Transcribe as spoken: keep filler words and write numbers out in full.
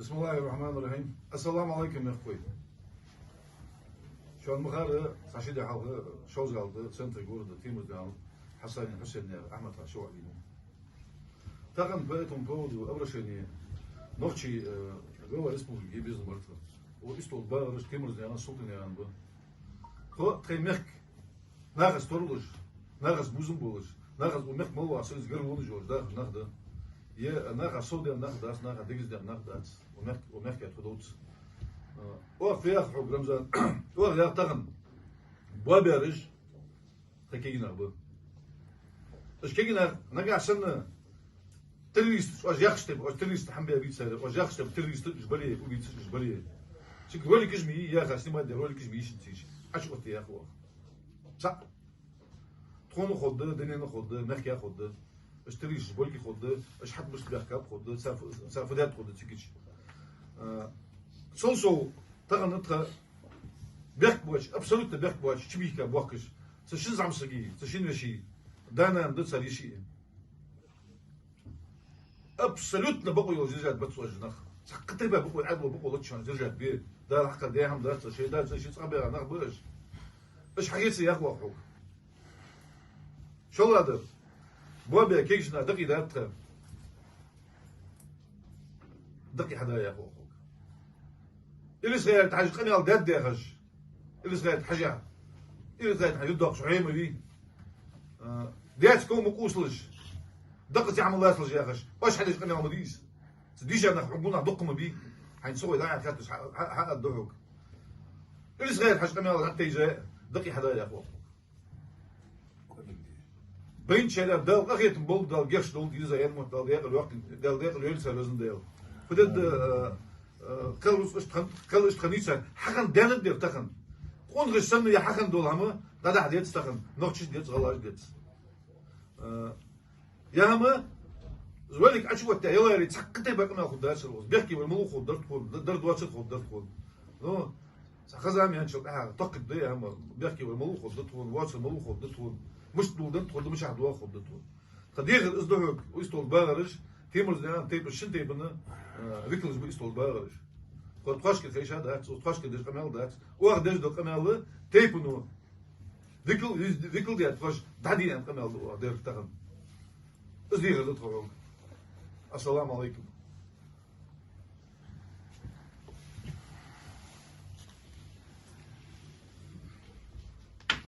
بسم الله الرحمن الرحيم. السلام عليكم, мехкахой. Шоана ма харра, цхьа ши ди хьалха Шовзгалда, центре города, Темирзданаькъан Хьасанин Хьусейна Ахьмад-Хьажа ши воӀ вийнав. Тахан по этому поводу обращение нохчий, э, глава республики е безам бар тха. Укх истола багӀараш Темирзданаькъан, Султынаькъан ба. Тхо тхоай мехка нахаца тарлуш, нахаца бувзам болаш, нахаца укх мехка мел вахаш, сенца гаргавенна йолаш даха нах да. Е наха совдаьнна нах дац, наха дегаздаьнна нах дац, укх мехка, укх мехка тхо довц. А, оаха фу йоах хьога, Рамзан, оаха йоах тахан: боабаьраш тха кагий нах ба. Уж кагий нах нагахьа санна террористаш, оаш яхача тайпара, оаш террористаш хӀана баьбий цар, оаш яхача тайпара террористаш уж бале, убийцаш уж бале. Цига роликаш ма йий яха, снимать даь роликаш ма йий шун цига. Ӏочуоттае яхаш ва оаха. Цхьа. Тхона ховргда, дунена ховргда, мехка ховргда. Уж террористаш болга ховргда, уж хьатӀабаьхкаб ховргда, цар фу-, цар фу даьд ховргда цига. А, цул сов, тахан тха бехк боацаш, абсолютно бехк боацаш, чубийхка бохкаш, цу шин зӀамсага, цу шин веший да-нана да, цар йиший. Абсолютно бокъо йолаш держать бац уж нах. Цхьаккха тайпара бокъо, Ӏаьдало бокъо лоацаш держать бе. Дала хьакхар дехьам дац, шоай дац, шоай цӀагӀа баьха нах ба уж. Уж хьагӀеца яхаш ва хьога. ШоллагӀдар. Боабаь кагий нах дакъий даьд тха. Дакъий хьада яхаш ва хьога. Илисха-Юртара Хьажа къамаьл даьд яхаш. Илисха-Юртара Хьажа. Илисха-Юртара Хьажа юхадоаккхаш хьо ма вий. А, даьца ков ма къувсалаш, дакъа цӀи ма лацалаш яхаш, оаш хьадеш къамаьл ма дий из. Цу дийша нах хьога гунахь дукха ма бий. Хьайна ца хой дӀа а хатташ хьа-, хьа-, хьа а ду хьога. Илисха-Юртара Хьажа къамаьл хьатӀаийца, дакъий хьада яхаш ва хьога. Бейнчера Дала къахетам болба, Дала гешт долда, диза ян мотт Дала декъала йоаккхийла, Дала декъала йойла цар, везан Дала. Фу дергда, а, а, кхел рузкъаш тхан, кхел иштта хиннай цар, хьахинна даьннад ер тахан. КъунхӀаш санна е хьахинна дола хӀама дӀадахьа деза тахан, нохчашта деза, гӀалгӀашта деза. А, ер хӀама, из ролик Ӏочуоттаяь яларе, цхьаккха тайпара къамаьл хургдацар укхаза. Бехке вар малув ховргдар тхона, д-, дар доацар ховргдар тхона. Ну, цхьа ха-зама яьнначул тӀехьагӀа тохкаргда ер хӀама, бехке вар малув ховргда тхона, воацар малув ховргда тхона, мишта доладеннад тхона, мичахьа доагӀа ховргда тхона. Тха дехар из да хьога, укх истола багӀараш, Темирзданаькъан тайпан шин тайпан, а, викалаш ба укх истола багӀараш. Тхо тхоашкара хайша дац, тхоашкара деш къамаьл дац. Оаха деш дола къамаьл тайпано викал, викал даь тхоаш дӀадийна къамаьл да оаха дер тахан. Из дехар да тха хьога. Ассаламу Ӏалайкум.